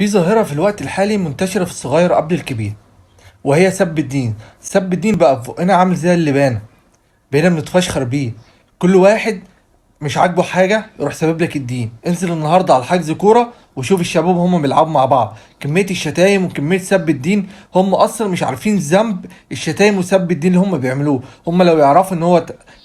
في ظاهرة في الوقت الحالي منتشرة في الصغير قبل الكبير، وهي سب الدين. سب الدين بقى في بقنا عامل زي اللبانة، بقينا بنتفشخر بيه. كل واحد مش عاجبه حاجة يروح سابب لك الدين. انزل النهاردة على حجز كورة وشوف الشباب هم بيلعبوا مع بعض، كمية الشتايم وكمية سب الدين. هم اصلا مش عارفين ذنب الشتايم وسب الدين اللي هم بيعملوه. هم لو يعرفوا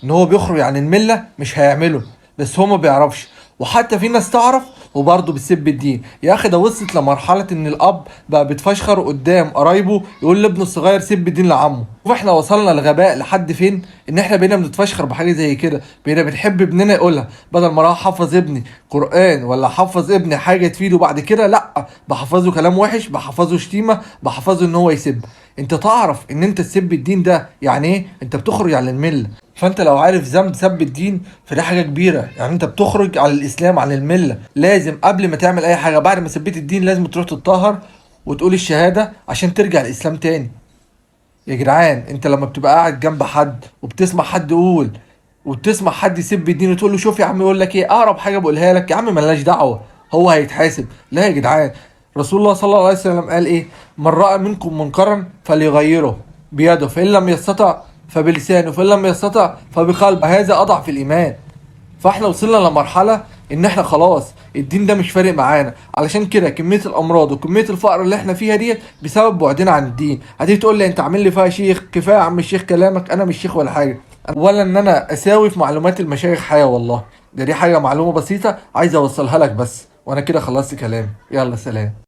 ان هو بيخرج عن الملة مش هيعمله، بس هو ما بيعرفش. وحتى في ناس تعرف وبرضه بتسب الدين. يا اخي ده وصلت لمرحلة ان الاب بقى بيتفشخر قدام قرايبه يقول لابنه الصغير سب الدين لعمه. واحنا وصلنا لغباء لحد فين؟ ان احنا بقينا بنتفشخر بحاجة زي كده، بقينا بنحب ابننا يقولها. بدل ما راح احفظ ابني قرآن ولا احفظ ابني حاجة تفيده بعد كده، لا، بحفظه كلام وحش، بحفظه شتيمة، بحفظه ان هو يسب. انت تعرف ان انت تسب الدين ده يعني ايه؟ انت بتخرج عن الملة. فانت لو عارف ذنب سب الدين فده حاجة كبيره، يعني انت بتخرج على الاسلام، عن المله. لازم قبل ما تعمل اي حاجة بعد ما سبيت الدين لازم تروح تتطهر وتقول الشهادة عشان ترجع الاسلام تاني. يا جدعان، انت لما بتبقى قاعد جنب حد وبتسمع حد يقول وبتسمع حد يسب الدين وتقول له شوف يا عم يقول لك ايه، اقرب حاجة بقولها لك يا عم ملناش دعوه هو هيتحاسب. لا يا جدعان، رسول الله صلى الله عليه وسلم قال ايه؟ من راى منكم منكرا فليغيره بيده، فان لم يستطع فبلسانه، فان لم يستطع فبقلبه، هذا اضعف الايمان. فاحنا وصلنا لمرحلة ان احنا خلاص الدين ده مش فارق معانا. علشان كده كمية الامراض وكمية الفقر اللي احنا فيها ديت بسبب بعدنا عن الدين. هتيجي تقول لي انت عامل لي فيها شيخ، كفاية يا عم الشيخ كلامك، انا مش شيخ ولا حاجة، ولا ان انا اساوي في معلومات المشايخ حاجة. والله ده دي حاجة معلومة بسيطة عايز اوصلها لك بس، وانا كده خلصت كلامي. يلا سلام.